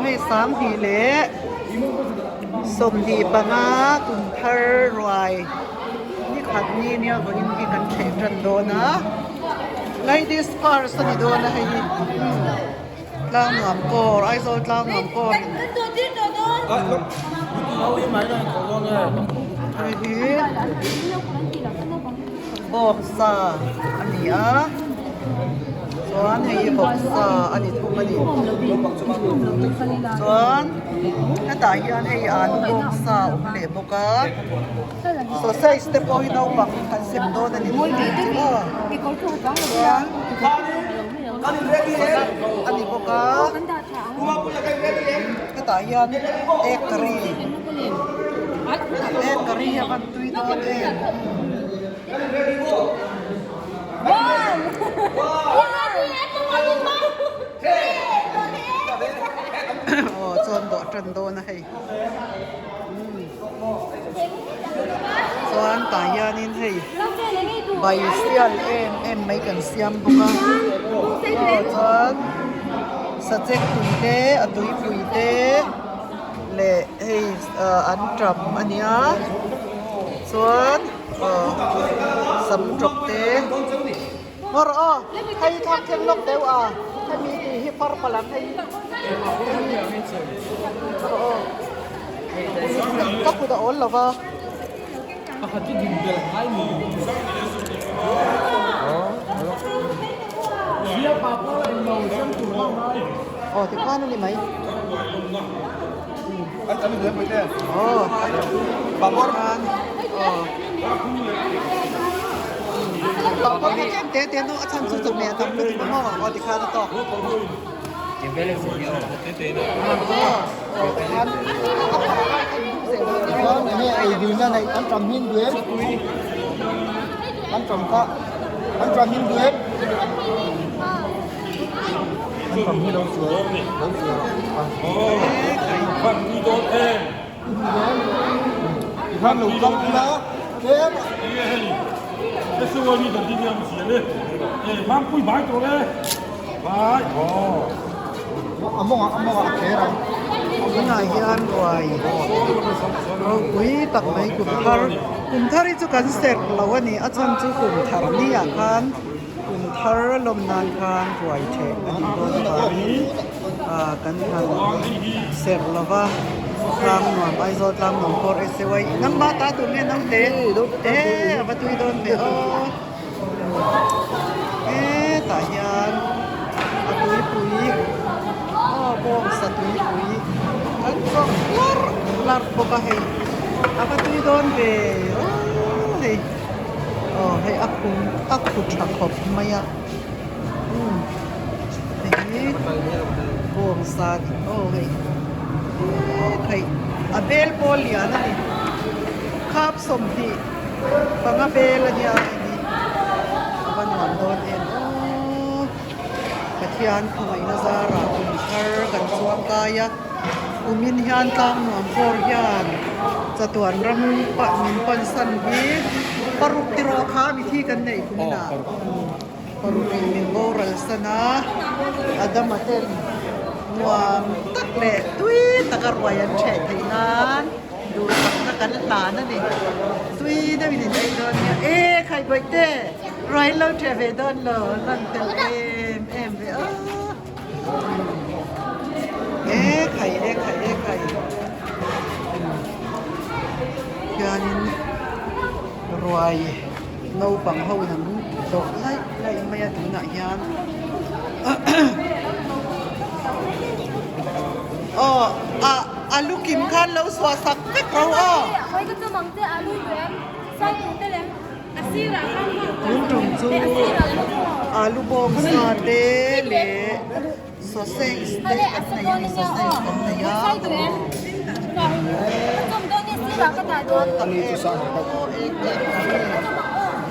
hei 20 leh 25 kum thar ruai ni khat ni nia vawiin hi kan ṭheh ṭan dawn a ladies first a ni dawn a hei hi tlang nuam kawr Aizawl tlang nuam kawr hei hi bawngsa a ni a chuan hei hi vawksa a ni thung a ni chuan hetah hian hei an bawngsa a awm leh bawk a sausage te pawh hi naupang an sem dawn a ni chuan a ni bawk a hetah hian egg curry egg curry hi a van tui dawn em. Aw chuan dawh tan dawn a hei chuan tah hianin hei bai sial em em mai kan siam bawk a aw chuan sachek tui te a tuipui te leh hei an ṭam a nia chuan aw sam ṭawp te ngawr aw hei thlang thleng lawk deuh a hemi tih hi far palam hei ngawr aw ka kut a awl lo va. Aw tikhan a ni mai. Aw tikhan aw Papawr kha tlem te te nu a chhan chu chawhmeh a tam lutuk a maw aw tikhan a tawk. Aw tikhan a phah lai khan in zel dawn a ni. Enge ei dilna neih an tam hmin duem an tam kha an tam hmin duem. Tunah hian ruai ropui tak mai kum thar kum thar hi chu kan serh lo a ni a chhan chu kum thar ni ah khan. Kum thar lawm nan khan ruai theh a nih dawn avangin ah kan han serh lo va, tlang nuam Aizawl tlang nuam pawh reh se uai nangmah ta tur nge naute e a va tui dawn ve aw hetah hian a tuipui aw bawngsa tuipui an chawk hlarh hlarh bawk a hei a va tui dawn ve aw hei. Aw hei a khu a khu tha khawp mai a umm hei hi bawngsa aw hei hei a bel pawh a lian a ni khap 20 panga bel a nia hei hi a va nuam dawn em aw Pathian khawngaihna zarah kum thar kan chuang kai a. Kumin hian tlang nuam pawr hian chatuan ram pah min pan san hi paruk tiraw kha mi thi kan neih kumin ah paruk in min boral san a a dama ten nuam tak leh tui taka ruai an theh theih nan duhsakna kan hlan a ni tui deuhin in ei dawn nia e khai bawih te ruai an lo theh ve dawn lo lan tel em em ve a. E khai e khai e khai hianin ruai naupang ho in an dawh laih laih mai a tunah hian aw a a lu kim khan lo suah sak vek ro aw. Tun tum chu alu bawng sa te leh sausage te kan nei a ni sausage kan nei a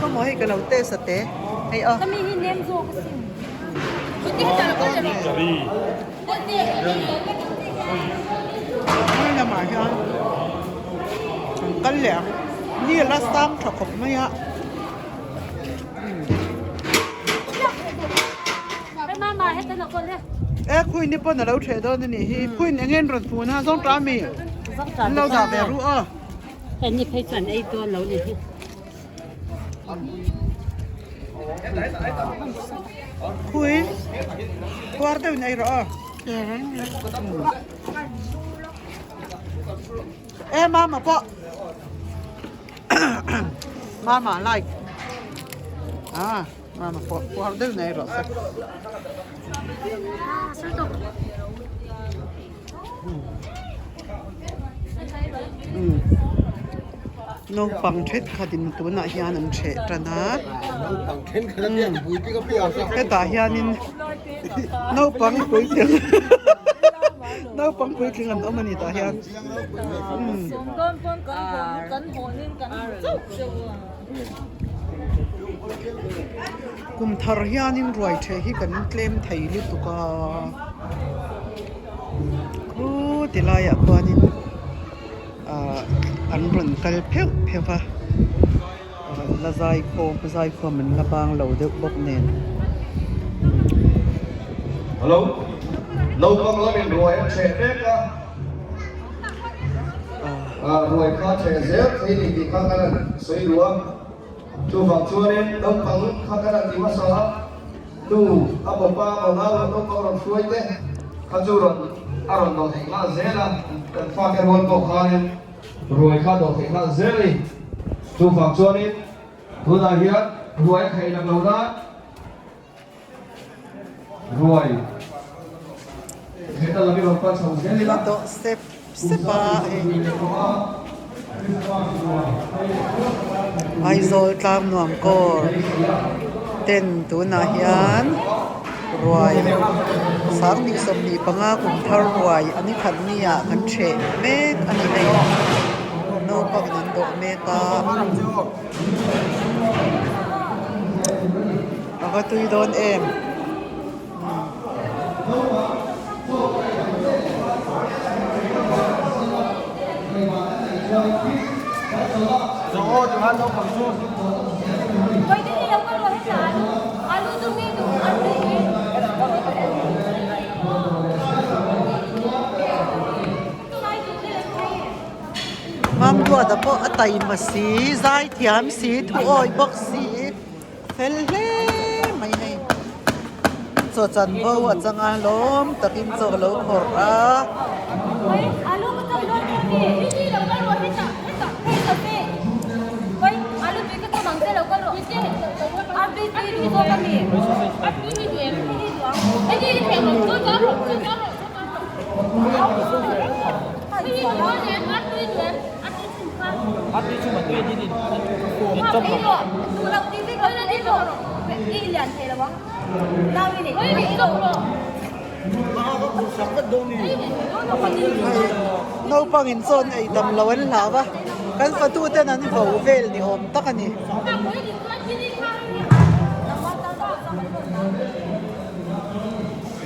khawmaw hei ka lo test a te hei a. Hei lamah hian an kal leh ang ni a la sang tha khawp mai a E khuin ni pawn a lo ṭheh dawn a nih hi. Khuin eng nge an rawn fun a zawng ṭah ami? An lo dah ve ruh a. Hei ni phei chuan ei dawn lo ni hi. Khuin puar deuhin ei rawh a. E mama pawh mama like ah mama pawh puar deuh nei rawh se. Naupang thenkhatin tunah hian an ṭheh ṭan a hetah hianin naupang puitling naupang puitling an awm a ni tah hian. Kum thar hianin ruai ṭheh hi kan tlem thei lutuk a, khu ti laiah khuanin ahh an rawn kal pheuh pheuh va, rawn la zaikhawm zaikhawm an la bang lo deuh bawk nen. Hello, naupang lamin ruai a ṭheh mek a, ruai kha ṭheh zel thei ni tih kha kan han sawi duh a. Chuvang chuanin naupang kha kan han ti hmasa a, nu a pawpa maw nau leh naupang rawn hruai te kha chu rawn a rawn dawh theih nghal zel a, kan fate rual pawh khanin ruai kha dawh theih nghal zel a ni. Chuvang chuanin tunah hian ruai a theih lak lo nan ruai heta lam i rawn pan chho zel ila. A dawh sep sep a hei Aizawl tlang nuam kawr ten tunah hian ruai sanghnih 25 kum thar ruai an i khat ni ah kan ṭheh mek a ni hei naupang in an dawh mek a. A va tui dawn em? Mamduata pawh a taima si, zaithiam si, thuawi bawk si, fel hle mai hei. Chaw chanvo a chang a, lawm takin chaw a lo khawrh a. Naupang in chawn ei tam lo an hlau a, kan fatu ten an vo vel ni awm tak a ni.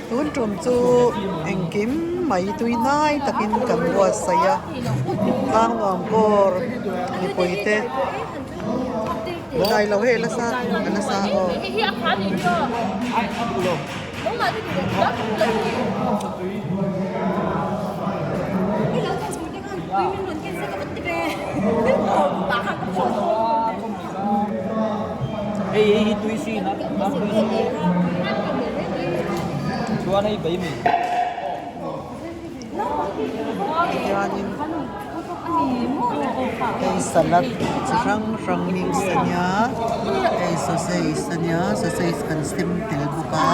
Tun tum chu engkim mai tui hnai takin kan buatsaih a, tlangnuam kawr mipui te dai lo hei la sa a la sa aw. Hianin hei salad chi hrang hrang mix a nia hei sausage a nia sausage kan sem tel bawk a.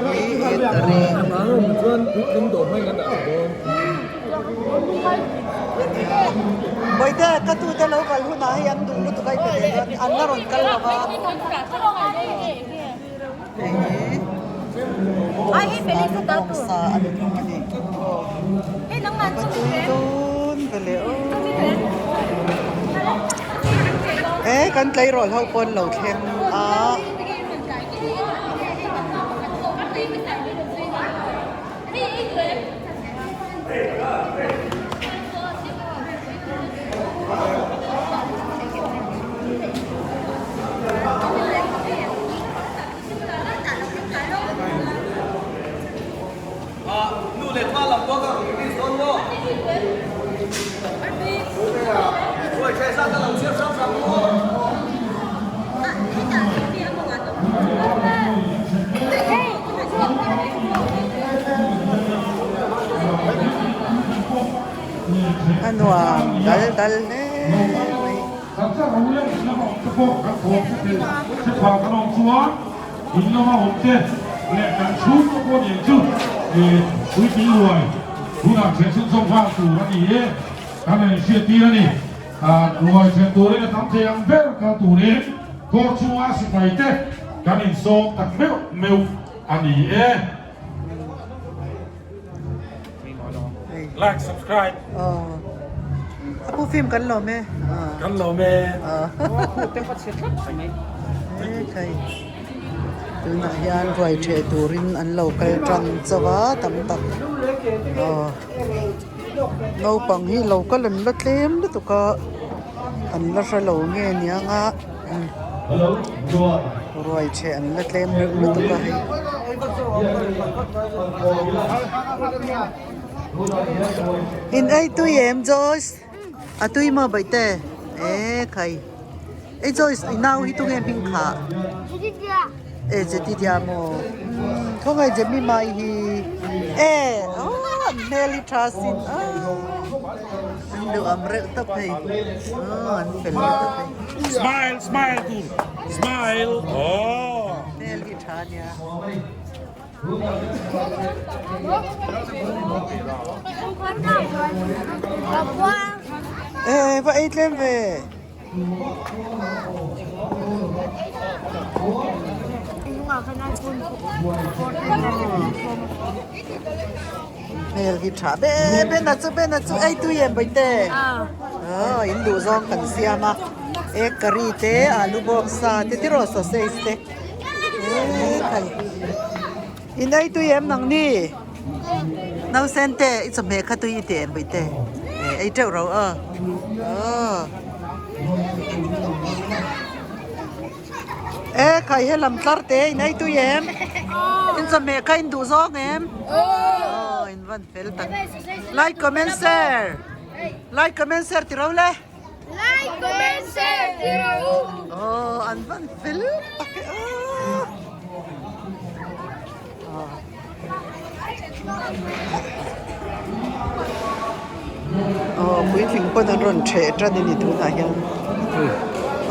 Hei hi catering Bawihte ka tute lo kal hunah hei an duh lutuk a i pe leh dawn an la rawn kal lo va hei hi bawngsa a ni thung a ni ka tui dawn ve leh aw e kan tleirawl ho pawn lo thleng a. A nuam dal dal hle mai. Ruai then turin a tam thei ang ber kal turin kawr chunga sipai te kan insawm tak meuh meuh a ni e. Like, subscribe. A pu film kan lawm e. Kan lawm e. Hei tunah hian ruai theh turin an lo kal tan chauh a tam tak. Naupang hi lo kal an la tlem lutuk a an la hre lo nge niang a ruai chhe an la tlem reuh lutuk a hei. In ei tui em Joyce? A tui maw Baihte? E khai. Ei Joyce i nau hi tunge hming khah? E Jedidia maw? Khawngaih Jemima i hi e aw an hmel hi tha sin aw an duh ang reuh tawp hei aw an fel reuh tawp hei. Smile smile tur smile aw. Hmel hi tha nia. E va ei tlem ve. Hmel hi tha be ben a chu ben a chu ei tui em baite aw in duh zawng kan siam a egg curry te alu bawk sa te tiraw sausage te e khai in ei tui em nang ni Nausen te i chawhmeh kha tui i ti em pui te eh ei teuh ro aw aw e khai he lam tlar te in ei tui em in chawhmeh kha in duh zawng em aw in van fel tak like comment share like comment share ti ro le Like comment share ti ro aw an van fel tak e aw. Aw puitling pawn an rawn ṭheh ṭan a ni tunah hian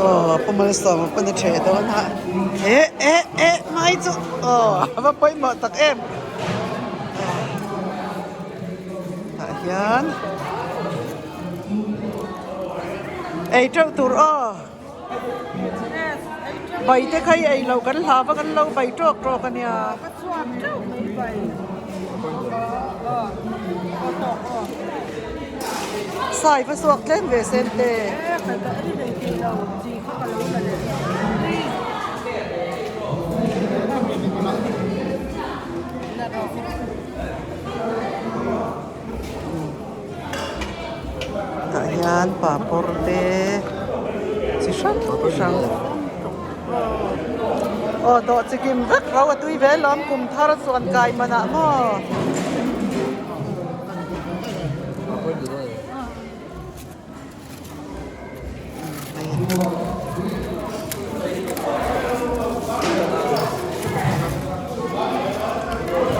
aw pu Malsawma pawn a ṭheh dawn a eh eh eh mai chu aw a va pawimawh tak em tah hian ei ṭeuh tur aw. Bai te kha i ei loh kan hlau va kan lo bai tawk tawk a nia. Sai va suak tlem ve sen te. Tah hian papawr te chi hrang hrang aw dawh chi kim vek ro a tui ve lawm kum thar chuan kai manah maw.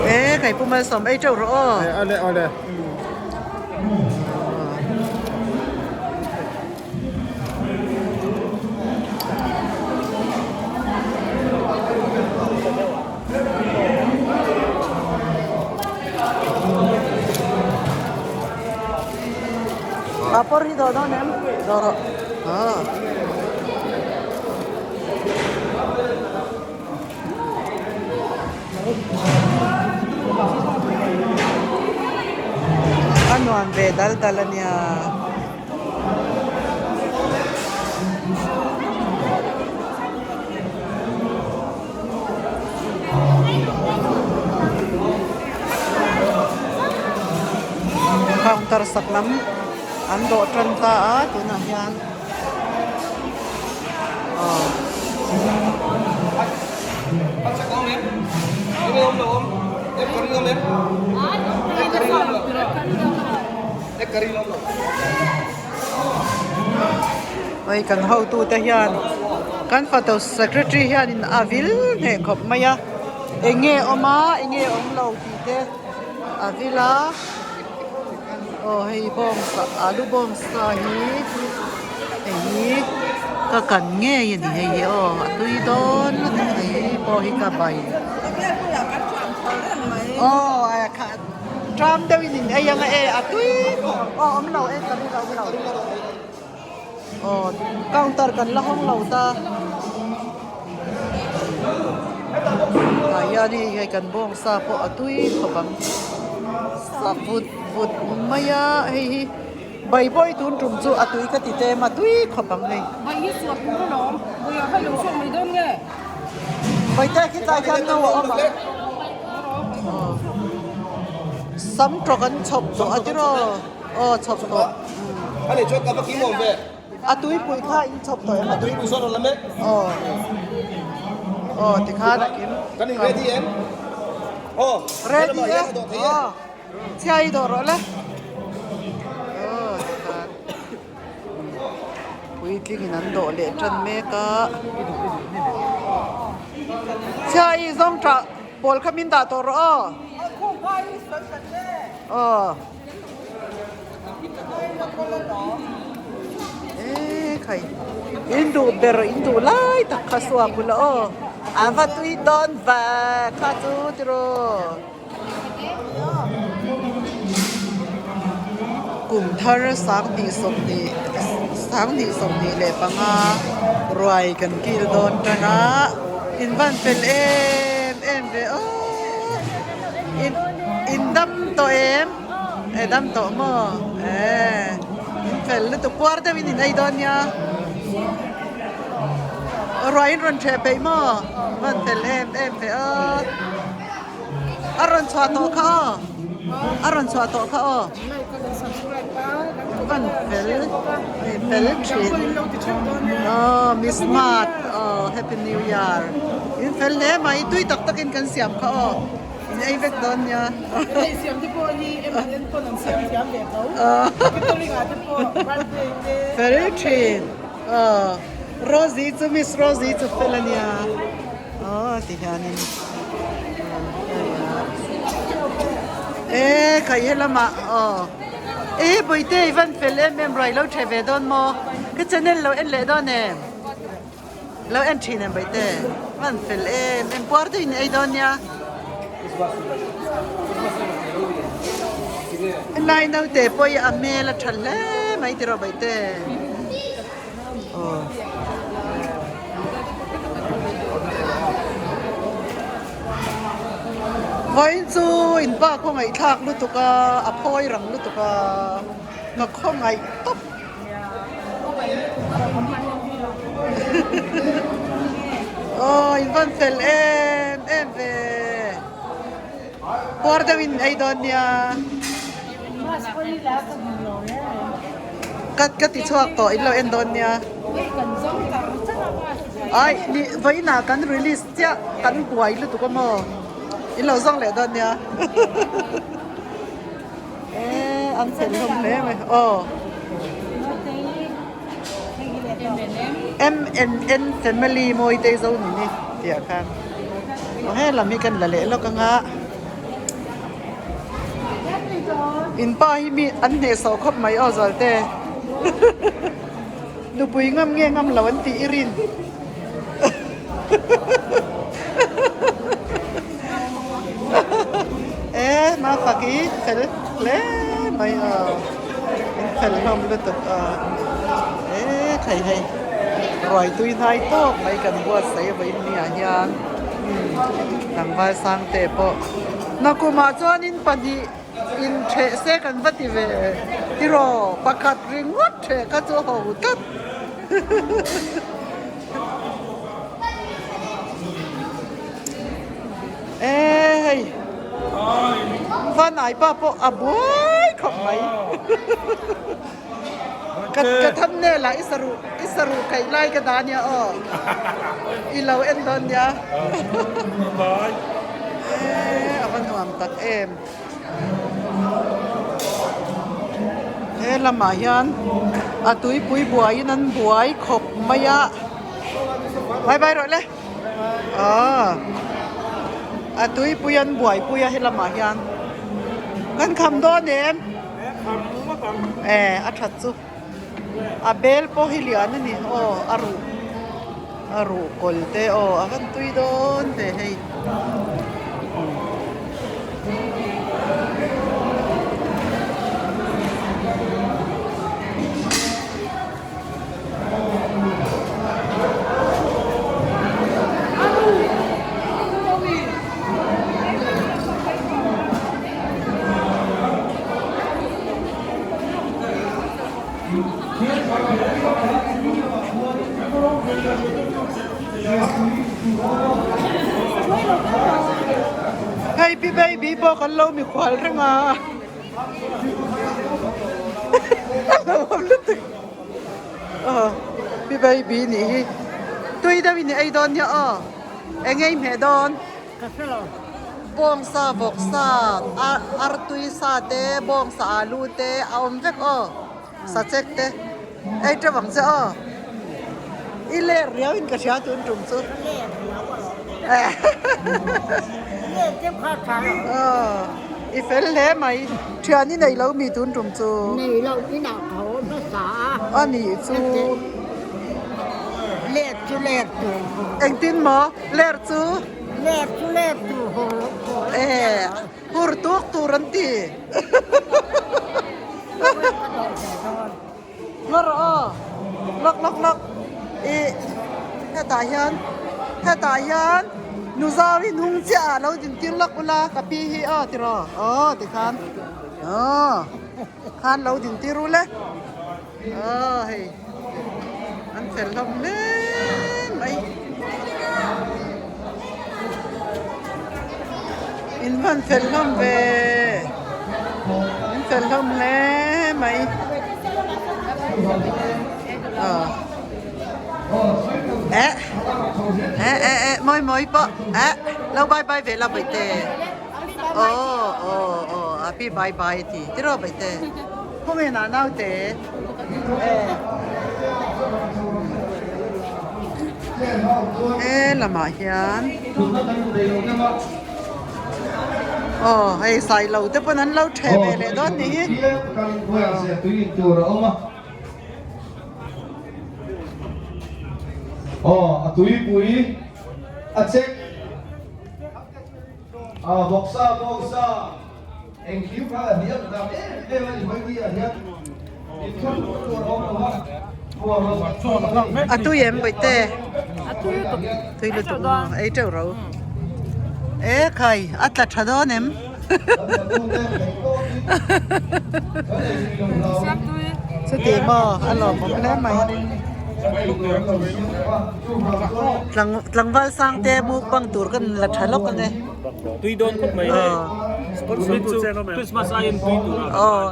E kai pu Malsawm ei teuh rawh aw. E ale ale. Papawr hi dawh dawn em? Dawh rawh. Aw. A nuam ve dal dal a nia. Counter sak lam an dawh tan ta a tunah hian aw. Hei kan hotute hian kan fatu secretary hianin a vil hneh khawp mai a eng nge awm a eng nge awm lo tih te a vil a aw hei bawngsa alu bawngsa hi hei hi ka kan ngei a ni hei hi aw a tui dawn lutuk hei pawh hi ka bai aw tram deuh in in ei ang a e a tui khawp aw awm lo e ka ring awm lo aw counter kan la hawng lo ta tah hian hei hei kan bawngsa pawh a tui khawp ang sa vut vut mai a hei hi Baibawi tun tum chu a tui ka ti tlem a tui khawp ang hei. Bai hi suat tur alawm, Bawiah kha ilo chhuak mai dawn nge? Baite khi tlai khian no a awm a. Sam tawk an chhawp tawh a tiraw? Aw chhawp tawh. A nih chuan ka va kim awm ve. A tuipui kha in chhawp tawh em? A tuipui sawn rawn la mek. Aw. Aw tikhan a kim. Kan in ready em? Aw. Ready e. Aw. Chhia i dawh rawh le. Aw tikhan puitling in an dawh leh tan mek a. Chhia i zawng tah pawl kha min dah tawh rawh aw. Aw. E khai in duh ber in duh lai tak kha suak ula aw. A va tui dawn va kha chu tiraw. Kum thar 2025 ruai kan kil dawn tan a, in van fel em em ve aw in in dam tawh em e dam tawh maw e in fel lutuk puar deuhin in ei dawn nia ruai in rawn ṭheh peih maw van fel em em ve aw. A rawn chhuah tawh kha aw. A rawn chhuah tawh kha aw. Van fel fel thin. Aw Miss Smart aw Happy New Year. In fel hle mai tui tak tak in kan siam kha aw. In ei vek dawn nia. Hei siam te pawh hi MNN pawn an siam thiam ve tho. Catering ah te pawh birthday te. Fel thin. Aw Rosie chu Miss Rosie chu fel ania. Aw ti hianin e khai helamah aw e bawihte i van fel em em ruai lo ṭhe ve dawn maw ka channel lo en leh dawn em lo en ṭhin em bawihte van fel em em puar deuhin ei dawn nia helai naute pawh hi a hmel a ṭha hle mai tiraw bawihte. Aw. Vawiin chu in pa khawngaih thlak lutuk a, a phawi rang lutuk a, ka khawngaih tawp. Aw in van fel em em ve. Puar deuh in ei dawn nia. Ka ka ti chhuak tawh in lo en dawn nia. Ai ni vawiinah kan release chiah kan buai lutuk a maw in lo zawng leh dawn nia. E an fel hlawm hle mai aw. MNN family mawi te zo ni ni tih ah khan aw helam hi kan la leh lawk anga. In pa hi mi an hnehsawh khawp mai aw Zualte. Nupui ngam nge ngam lo an tih i rin. E Mafak i fel hle mai aw. In fel hlawm lutuk aw. E khai hei ruai tui hnai tawk mai kan buatsaih vawiin ni ah hian. Tlangval Sangte pawh nakumah chuanin pahnih intheh se kan va ti ve tiraw pakhat ringawt theh kha chu ho tlat e hei Vanai pa pawh a buai khawp mai. Ka ka thumbnail ah i saruh i saruh kaih lai ka dah ania aw i lo en dawn nia. Eee a va nuam tak em. He lamah hian a tuipui buaiin an buai khawp mai a. Bye bye rawh le. Aw a tuipui an buaipui a he lamah hian kan kham dawn em? E a that chu a bel pawh hi lian a ni aw a ruh a ruh kawl te aw a van tui dawn ve hei. Hei pi baby pawh kan lo mikhual reng a a hlauhawm lutuk. Aw pi baby nih hi tui deuh in i ei dawn nia aw eng nge i hmeh dawn bawngsa vawksa artui sa te bawngsa alu te a awm vek aw sachek te ei teuh ang che aw i ler riau in ka hria tun tum chu aw. I fel hle mai. Thian i nei lo mi tun tum chu. Nei lo inah ka haw hmasa a. A nih chu. Let chu let tur haw. Engtin maw? Ler chu? Ler chu ler tur haw haw. Eh, hur tuk tur an ti. Ngaw rawh aw. Lawk lawk lawk. I hetah hian hetah hian Nuzawi hnung chiah ah lo din tir lawk ula ka pi hi aw ti rawh aw tikhan aw khan lo din tir ul e aw hei an fel hlawm hle mai in van fel hlawm ve in fel hlawm hle mai aw eh eh eh eh mawi mawi pawh eh lo bye bye ve la bawihte aw aw aw a pi bye bye a ti tiraw bawihte khawnge nau naute eh. He lamah hian aw hei sailo te pawn an lo theh ve leh dawn nih hi. Aw a tuipui a chek a vawksa bawngsa. Engkim kha a hniam dam em em a ni mai ni ah hian inthlan tur a awm lo a, huam a ni. A tui em Bawihte? A tui lutuk. Tui lutuk maw? Ei teuh ro. E khai, a tla tha dawn em? Chuti maw? A lawmawm hle mai. Tlangval Sangte mukbang tur kan la tha lawk ang e. Tui dawn khawp mai hei. Sponsor tu Christmas aiin tui tur a. Aw.